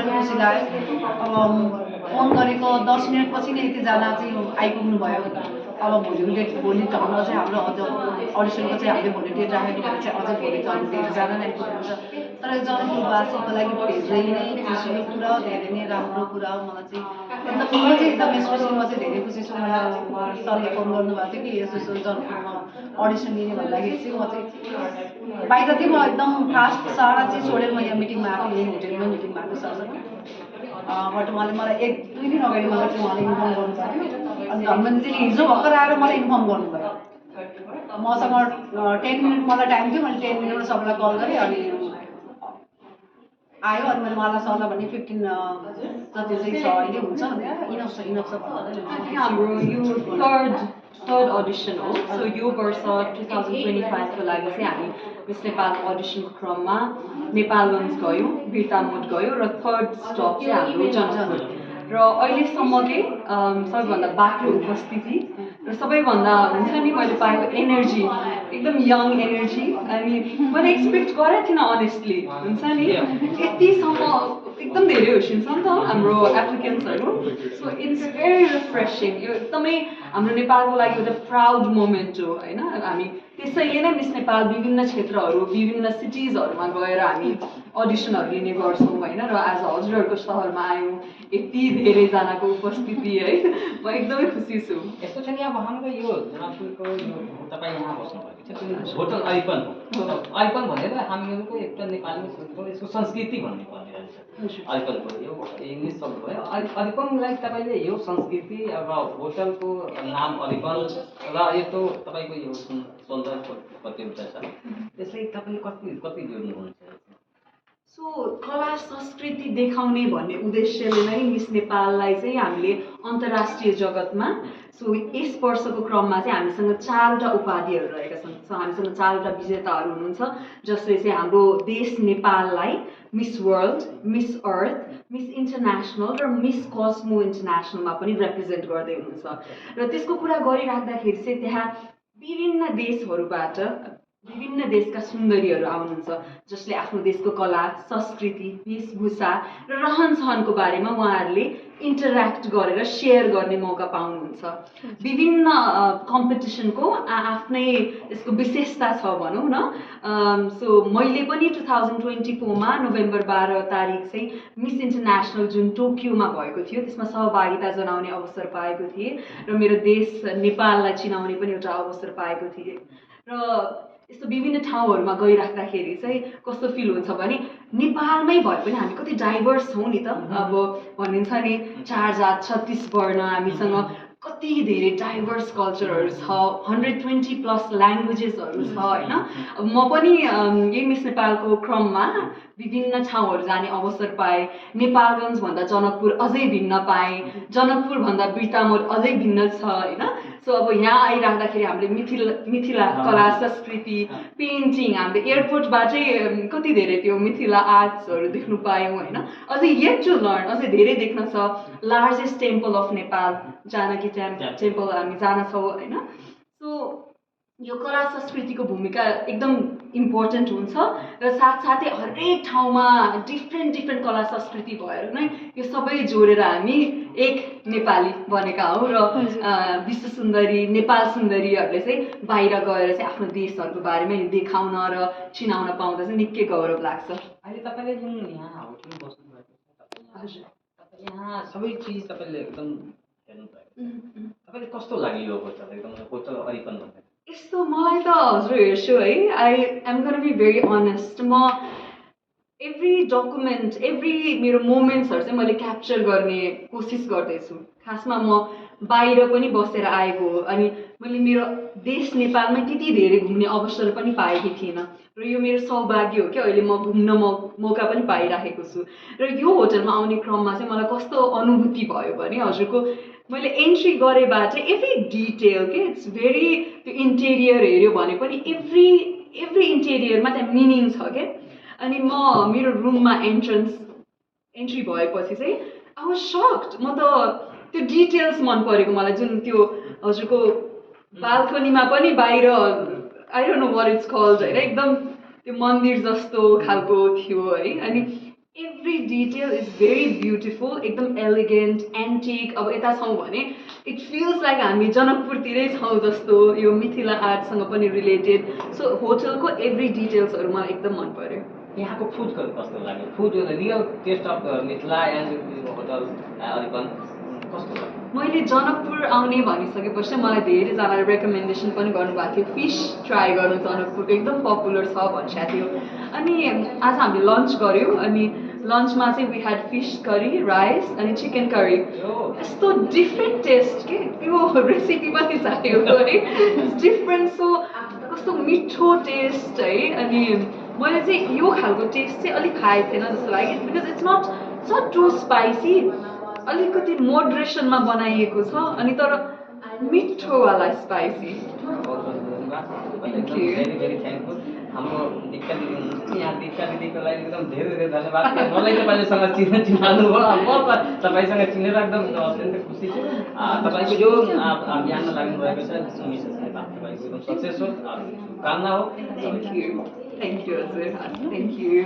पनि खुसी लाग्यो। अब फोन गरेको 10 मिनटपछि नै यतिजना चाहिँ आइपुग्नु भयो। अब भोलि ढल्न चाहिँ हाम्रो अझ अडिसनको चाहिँ हामीले भोलि डेट राखेको भने चाहिँ अझै भोलि त अलिक धेरैजना नै आइपुग्नुहुन्छ। तर यो जनकपुरवासीको लागि धेरै नै खुसीको कुरा, धेरै नै राम्रो कुरा हो। मलाई चाहिँ म चाहिँ एकदम स्पेसली म चाहिँ धेरै खुसी छु। मलाई सरले फोन गर्नुभएको थियो कि यसो यसो जनकपुरमा अडिसन लिने भन्दाखेरि चाहिँ म चाहिँ बाहिर थिएँ। म एकदम फास्ट सारा चाहिँ छोडेर म यहाँ मिटिङमा आएको, यही होटेलमा मिटिङमा आएको सरसँग। बट उहाँले मलाई 1-2 दिन अगाडि मलाई चाहिँ उहाँले इन्फर्म गर्नुभएको थियो। अनि धनमन्त्री चाहिँ हिजो भर्खर आएर मलाई इन्फर्म गर्नुभयो। मसँग 10 मिनट मलाई टाइम थियो। मैले 10 मिनटमा सबैलाई कल गरेँ अनि आयो। अनि मैले उहाँलाई सरलाई भने 15 जति चाहिँ छ अहिले हुन्छ भने इनफ छ हाम्रो थर्ड अडिसन हो। सो यो वर्ष 2025 को लागि चाहिँ हामी मिस नेपाल अडिसनको क्रममा नेपालगञ्ज गयौँ, बिर्तामोड गयौँ र थर्ड स्टप चाहिँ हाम्रो जनकपुर। र अहिलेसम्मकै सबैभन्दा बाक्लो उपस्थिति र सबैभन्दा हुन्छ नि मैले पाएको एनर्जी, एकदम यङ एनर्जी। अनि मैले एक्सपेक्ट गरेको थिइनँ अनेस्टली, हुन्छ नि यतिसम्म एकदम धेरै होसिन्छ नि त हाम्रो एप्लिकेन्ट्सहरू। So it's very refreshing. यो एकदमै हाम्रो नेपालको लागि एउटा प्राउड मोमेन्ट हो होइन। हामी त्यसैले नै मिस नेपाल विभिन्न क्षेत्रहरू, विभिन्न सिटिजहरूमा गएर हामी अडिसनहरू लिने गर्छौँ होइन। र आज हजुरहरूको सहरमा आयौँ, यति धेरैजनाको उपस्थिति है, म एकदमै खुसी छु। यस्तो छ नि अब हाम्रो यो जनकपुरको यो तपाईँ यहाँ बस्नुभएको छ होटल आइकन हो। आइकन भनेको हामीहरूको एउटा नेपाली यसको संस्कृति भन्ने भनिरहन्छ। आइकनको यो इङ्ग्लिस शब्द भयो। आइकनलाई तपाईँले यो संस्कृति अब होटलको नाम आइकन र यस्तो तपाईँको यो सौन्दर्य प्रतियोगिता छ, त्यसलाई तपाईँले कति जोड्नुहुन्छ? सो कला संस्कृति देखाउने भन्ने उद्देश्यले नै मिस नेपाललाई चाहिँ हामीले अन्तर्राष्ट्रिय जगतमा सो यस वर्षको क्रममा चाहिँ हामीसँग 4वटा उपाधिहरू रहेका छन्। सो हामीसँग 4वटा विजेताहरू हुनुहुन्छ जसले चाहिँ हाम्रो देश नेपाललाई miss world, Miss Earth, miss international र मिस कस्मो इन्टरनेसनलमा पनि रिप्रेजेन्ट गर्दै हुनुहुन्छ। र त्यसको कुरा गरिराख्दाखेरि चाहिँ त्यहाँ विभिन्न देशहरूबाट विभिन्न देशका सुन्दरीहरू आउनुहुन्छ जसले आफ्नो देशको कला, संस्कृति, वेशभूषा र रहनसहनको बारेमा उहाँहरूले इन्टरेक्ट गरेर सेयर गर्ने मौका पाउनुहुन्छ। विभिन्न कम्पिटिसनको आफ्नै यसको विशेषता छ भनौँ न। सो मैले पनि 2024मा नोभेम्बर 12 तारिक चाहिँ मिस इन्टरनेसनल जुन टोकियोमा भएको थियो त्यसमा सहभागिता जनाउने अवसर पाएको थिएँ र मेरो देश नेपाललाई चिनाउने पनि एउटा अवसर पाएको थिएँ। र यस्तो विभिन्न ठाउँहरूमा गइराख्दाखेरि चाहिँ कस्तो फिल हुन्छ भने नेपालमै भए पनि हामी कति डाइभर्स छौँ नि त। अब भनिन्छ नि 4 जात 36 वर्ण, हामीसँग कति धेरै डाइभर्स कल्चरहरू छ, 120+ ल्याङ्ग्वेजेसहरू छ होइन। म पनि यही मिस नेपालको क्रममा विभिन्न ठाउँहरू जाने अवसर पाएँ। नेपालगञ्ज भन्दा जनकपुर अझै भिन्न पाएँ, जनकपुर भन्दा बिर्तामोड अझै भिन्न छ होइन। सो अब यहाँ आइराख्दाखेरि हामीले मिथिला कला संस्कृति, पेन्टिङ, हामीले एयरपोर्टबाटै कति धेरै त्यो मिथिला आर्ट्सहरू देख्नु पायौँ होइन। अझै येट टु लर्न, अझै धेरै देख्न छ। Largest temple of Nepal Janaki temple हामी जानेछौँ होइन। सो यो कला संस्कृतिको भूमिका एकदम इम्पोर्टेन्ट हुन्छ र साथसाथै हरेक ठाउँमा डिफ्रेन्ट कला संस्कृति भएर नै यो सबै जोडेर हामी एक नेपाली बनेका हौँ। र विश्व सुन्दरी, नेपाल सुन्दरीहरूले चाहिँ बाहिर गएर चाहिँ आफ्नो देशहरूको बारेमा देखाउन र चिनाउन पाउँदा चाहिँ निकै गौरव लाग्छ। अहिले तपाईँले जुन यहाँ होटलमा बस्नुभएको छ, तपाईँ यहाँ सबै चिज तपाईँले एकदम हेर्नु भयो, तपाईँले कस्तो लाग्यो यो होटल? एकदम होटल आइकन भन्दा यस्तो मलाई त हजुर हेर्छु है, I am gonna be very honest. म एभ्री डकुमेन्ट, एभ्री मेरो मोमेन्ट्सहरू चाहिँ मैले क्याप्चर गर्ने कोसिस गर्दैछु। खासमा म बाहिर पनि बसेर आएको हो अनि मैले मेरो देश नेपालमा त्यति धेरै घुम्ने अवसर पनि पाएकी थिइनँ र यो मेरो सौभाग्य हो कि अहिले म घुम्न मौका पनि पाइराखेको छु। र यो होटलमा आउने क्रममा चाहिँ मलाई कस्तो अनुभूति भयो भने हजुरको मैले एन्ट्री गरेबाट एभ्री डिटेल के इट्स भेरी, त्यो इन्टेरियर हेऱ्यो भने पनि एभ्री इन्टेरियरमा त्यहाँ मिनिङ छ क्या। अनि म मेरो रुममा एन्ट्री भएपछि चाहिँ आई वाज सक्ड। म त त्यो डिटेल्स मन परेको मलाई, जुन त्यो हजुरको बाल्कनीमा पनि बाहिर I don't know what it's called होइन, एकदम त्यो मन्दिर जस्तो खालको थियो है। अनि Every detail is very beautiful, एकदम एलिगेन्ट एन्टिक. अब यता छौँ भने इट फिल्स लाइक हामी जनकपुरतिरै छौँ जस्तो, यो मिथिला आर्टसँग पनि रिलेटेड. सो होटलको एभ्री डिटेल्सहरू मलाई एकदम मन पर्यो. यहाँको फुडको कस्तो लाग्यो? Food real taste of Mithila and hotel Aripan कस्तो लाग्यो? मैले जनकपुर आउने भनिसकेपछि मलाई धेरैजनाले रेकमेन्डेसन पनि गर्नुभएको थियो, फिस ट्राई गर्नु जनकपुरको एकदम पपुलर छ भनिरहेको थियो. अनि आज हामीले लन्च गऱ्यौँ, अनि लन्चमा चाहिँ we had fish curry, rice अनि चिकन करी. यस्तो डिफ्रेन्ट टेस्ट के त्यो रेसिपी पनि चाहियो है, डिफ्रेन्ट. सो कस्तो मिठो टेस्ट है. अनि मैले चाहिँ यो खालको टेस्ट चाहिँ अलिक खाएको थिएन जस्तो लाग्यो, because it's not too spicy, अलिकति मोडरेसनमा बनाइएको छ, अनि तर मिठोवाला स्पाइसी. Very very thankful. हाम्रो दिक्का दिदी हुनुहुन्छ यहाँ, दिक्का दिदीको लागि एकदम धेरै धेरै धन्यवाद. मलाई तपाईँसँग चिनाउनु भयो. म त तपाईँसँग चिनेर एकदम अत्यन्तै खुसी छु. तपाईँको जो अभियानमा लाग्नुभएको छ मिसनले तपाईँको एकदम सक्सेस हो, कामना हो. थ्याङ्क यू हजुर, थ्याङ्क यू.